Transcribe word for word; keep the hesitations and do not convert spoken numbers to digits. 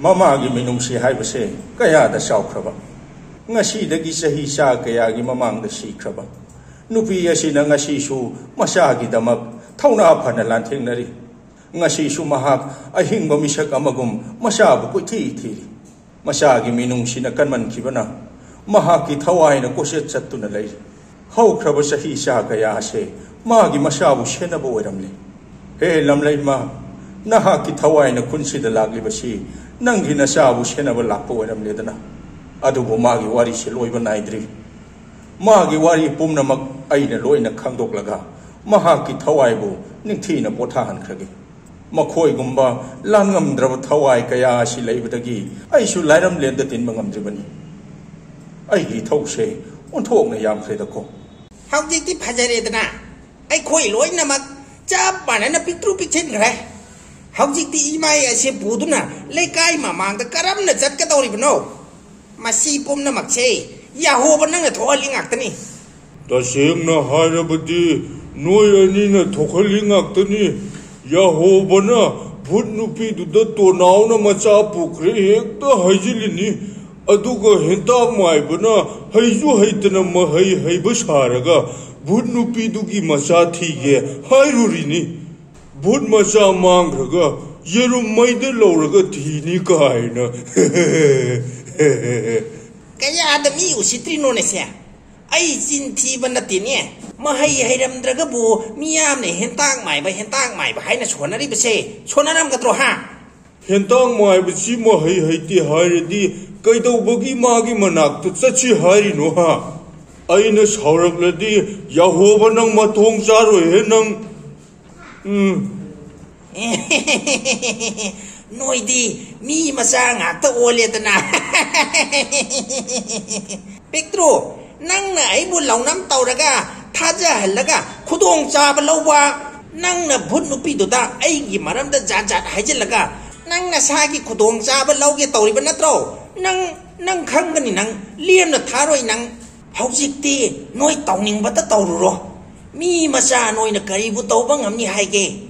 ꯃꯃꯥꯒꯤ ꯃꯤꯅꯨꯡꯁꯤ ꯍꯥꯏꯕꯁꯦ ꯀꯌꯥꯗ ꯆꯥꯎꯈ꯭ꯔꯕ꯫ ꯉꯁꯤꯗꯒꯤ ꯆꯍꯤ ꯆꯥ ꯀꯌꯥꯒꯤ ꯃꯃꯥꯡꯗ ꯁꯤꯈ꯭ꯔꯕ ꯅꯨꯄꯤ ꯑꯁꯤꯅ ꯉꯁꯤꯁꯨ ꯃꯆꯥꯒꯤꯗꯃꯛ ꯊꯧꯅꯥ ꯐꯅ ꯂꯥꯟꯊꯦꯡꯅꯔꯤ꯫ ꯉꯁꯤꯁꯨ ꯃꯍꯥꯛ ꯑꯍꯤꯡꯕ ꯃꯤꯁꯛ ꯑꯃꯒꯨꯝ ꯃꯆꯥꯕꯨ ꯀꯣꯏꯊꯤ ꯊꯤꯔꯤ꯫ ꯃꯆꯥꯒꯤ ꯃꯤꯅꯨꯡꯁꯤꯅ ꯀꯟꯃꯟꯈꯤꯕꯅ ꯃꯍꯥꯛꯀꯤ ꯊꯋꯥꯏꯅ ꯀꯣꯏꯆꯠ ꯆꯠꯇꯨꯅ ꯂꯩꯔꯤ꯫ ꯍꯧꯈ꯭ꯔꯕ ꯆꯍꯤ ꯆꯥ ꯀꯌꯥ ꯑꯁꯦ ꯃꯥꯒꯤ ꯃꯆꯥꯕꯨ ꯁꯦꯟꯅꯕ ꯑꯣꯏꯔꯝꯂꯦ꯫ ꯍꯦ ꯂꯝꯂꯩꯃ, ꯅꯍꯥꯛꯀꯤ ꯊꯋꯥꯏꯅ ꯈꯨꯟꯁꯤꯗ ꯂꯥꯛꯂꯤꯕꯁꯤ ꯅꯪꯒꯤ ꯅꯆꯥꯕꯨ ꯁꯦꯟꯅꯕ ꯂꯥꯛꯄ ꯑꯣꯏꯔꯝꯂꯦꯗꯅ꯫ ꯑꯗꯨꯕꯨ ꯃꯥꯒꯤ ꯋꯥꯔꯤꯁꯤ ꯂꯣꯏꯕ ꯅꯥꯏꯗ꯭ꯔꯤ꯫ ꯃꯥꯒꯤ ꯋꯥꯔꯤ ꯄꯨꯝꯅꯃꯛ ꯑꯩꯅ ꯂꯣꯏꯅ ꯈꯪꯗꯣꯛꯂꯒ ꯃꯍꯥꯛꯀꯤ ꯊꯋꯥꯏꯕꯨ ꯅꯤꯡꯊꯤꯅ ꯄꯣꯊꯥꯍꯟꯈ꯭ꯔꯒꯦ꯫ ꯃꯈꯣꯏꯒꯨꯝꯕ ꯂꯥꯟꯉꯝꯗ꯭ꯔꯕ ꯊꯋꯥꯏ ꯀꯌꯥ ꯑꯁꯤ ꯂꯩꯕꯗꯒꯤ ꯑꯩꯁꯨ ꯂꯥꯏꯔꯝꯂꯦꯟꯗ ꯇꯤꯟꯕ ꯉꯝꯗ꯭ꯔꯤꯕꯅꯤ꯫ ꯑꯩꯒꯤ ꯏꯊꯧꯁꯦ ꯑꯣꯟꯊꯣꯛꯅ ꯌꯥꯝꯈ꯭ꯔꯦꯗꯀꯣ꯫ ꯍꯧꯖꯤꯛꯇꯤ ꯐꯖꯔꯦꯗꯅ꯫ ꯑꯩꯈꯣꯏ ꯂꯣꯏꯅꯃꯛ ꯆꯞ ꯃꯥꯟꯅꯅ ꯄꯤꯛꯇ꯭ꯔꯨ ꯄꯤꯛꯁꯤꯟꯈ꯭ꯔꯦ꯫ ꯍꯧꯖꯤꯛꯇꯤ ꯏꯃꯥꯏ ꯑꯁꯦ ꯄꯨꯗꯨꯅ ꯂꯩꯀꯥꯏ ꯃꯃꯥꯡꯗ ꯀꯔꯝꯅ ꯆꯠꯀꯗꯧꯔꯤꯕꯅꯣ? ꯃꯁꯤ ꯄꯨꯝꯅꯃꯛꯁꯦ ꯌꯥꯍꯣꯕ ꯅꯪꯅ ꯊꯣꯛꯍꯜꯂꯤ ꯉꯥꯛꯇꯅꯤ꯫ ꯇꯁꯦꯡꯅ ꯍꯥꯏꯔꯕꯗꯤ, ꯅꯣꯏ ꯑꯅꯤꯅ ꯊꯣꯛꯍꯜꯂꯤ ꯉꯥꯛꯇꯅꯤ꯫ ꯌꯥꯍꯣꯕꯅ ꯚꯨꯠ ꯅꯨꯄꯤꯗꯨꯗ ꯇꯣꯅꯥꯎꯅ ꯃꯆꯥ ꯄꯨꯈ꯭ꯔꯦ ꯍꯦꯛꯇ ꯍꯥꯏꯖꯤꯜꯂꯤꯅꯤ꯫ ꯑꯗꯨꯒ ꯍꯦꯟꯇꯥꯛ ꯃꯥꯏꯕꯅ ꯍꯩꯁꯨ ꯍꯩꯇꯅ ꯃꯍꯩ ꯍꯩꯕ ꯁꯥꯔꯒ ꯚꯨꯠ ꯅꯨꯄꯤꯗꯨꯒꯤ ꯃꯆꯥ ꯊꯤꯒꯦ ꯍꯥꯏꯔꯨꯔꯤꯅꯤ꯫ ꯚꯨꯠ ꯃꯆꯥ ꯃꯥꯡꯈ꯭ꯔꯒ ꯌꯦꯔꯨꯝ ꯃꯩꯗ ꯂꯧꯔꯒ ꯊꯤꯅꯤ ꯀꯥꯏꯅ꯫ ꯀꯌꯥꯗ ꯃꯤ ꯎꯁꯤꯠꯇ꯭ꯔꯤꯅꯣꯅꯦ ꯁꯦ? ꯑꯩ ꯆꯤꯟ ꯊꯤꯕ ꯅꯠꯇꯦꯅꯦ꯫ ꯃꯍꯩ ꯍꯩꯔꯝꯗ꯭ꯔꯒꯕꯨ ꯃꯤꯌꯥꯝꯅ ꯍꯦꯟꯇꯥꯛ ꯃꯥꯏꯕ, ꯍꯦꯟꯇꯥꯛ ꯃꯥꯏꯕ ꯍꯥꯏꯅ ꯁꯣꯟꯅꯔꯤꯕꯁꯦ ꯁꯣꯟꯅꯔꯝꯒꯗ꯭ꯔꯣ ꯍꯥ? ꯍꯦꯟꯇꯥꯛ ꯃꯥꯏꯕꯁꯤ ꯃꯍꯩ ꯍꯩꯇꯦ ꯍꯥꯏꯔꯗꯤ ꯀꯩꯗꯧꯕꯒꯤ ꯃꯥꯒꯤ ꯃꯅꯥꯛꯇ ꯆꯠꯁꯤ ꯍꯥꯏꯔꯤꯅꯣ ꯍꯥ? ꯑꯩꯅ ꯁꯥꯎꯔꯛꯂꯗꯤ ꯌꯥꯍꯣꯕ ꯅꯪ ꯃꯊꯣꯡ ꯆꯥꯔꯣꯏꯍꯦ ꯅꯪ꯫ ꯎꯝ꯫ ꯅꯣꯏꯗꯤ ꯃꯤ ꯃꯆꯥ ꯉꯥꯛꯇ ꯑꯣꯜꯂꯦꯗꯅ꯫ ꯄꯤꯛꯇ꯭ꯔꯨ, ꯅꯪꯅ ꯑꯩꯕꯨ ꯂꯧꯅꯝ ꯇꯧꯔꯒ ꯊꯥꯖꯍꯜꯂꯒ ꯈꯨꯗꯣꯡꯆꯥꯕ ꯂꯧꯕ, ꯅꯪꯅ ꯚꯨꯠ ꯅꯨꯄꯤꯗꯨꯗ ꯑꯩꯒꯤ ꯃꯔꯝꯗ ꯖꯥꯠ ꯖꯥꯠ ꯍꯥꯏꯖꯤꯜꯂꯒ ꯅꯪ ꯅꯁꯥꯒꯤ ꯈꯨꯗꯣꯡꯆꯥꯕ ꯂꯧꯒꯦ ꯇꯧꯔꯤꯕ ꯅꯠꯇ꯭ꯔꯣ? ꯅꯪ, ꯅꯪ ꯈꯪꯒꯅꯤ, ꯅꯪ ꯂꯦꯝꯅ ꯊꯥꯔꯣꯏ ꯅꯪ꯫ ꯍꯧꯖꯤꯛꯇꯤ ꯅꯣꯏ ꯇꯧꯅꯤꯡꯕꯇ ꯇꯧꯔꯨꯔꯣ꯫ ꯃꯤ ꯃꯆꯥ ꯅꯣꯏꯅ ꯀꯔꯤꯕꯨ ꯇꯧꯕ ꯉꯝꯅꯤ ꯍꯥꯏꯒꯦ?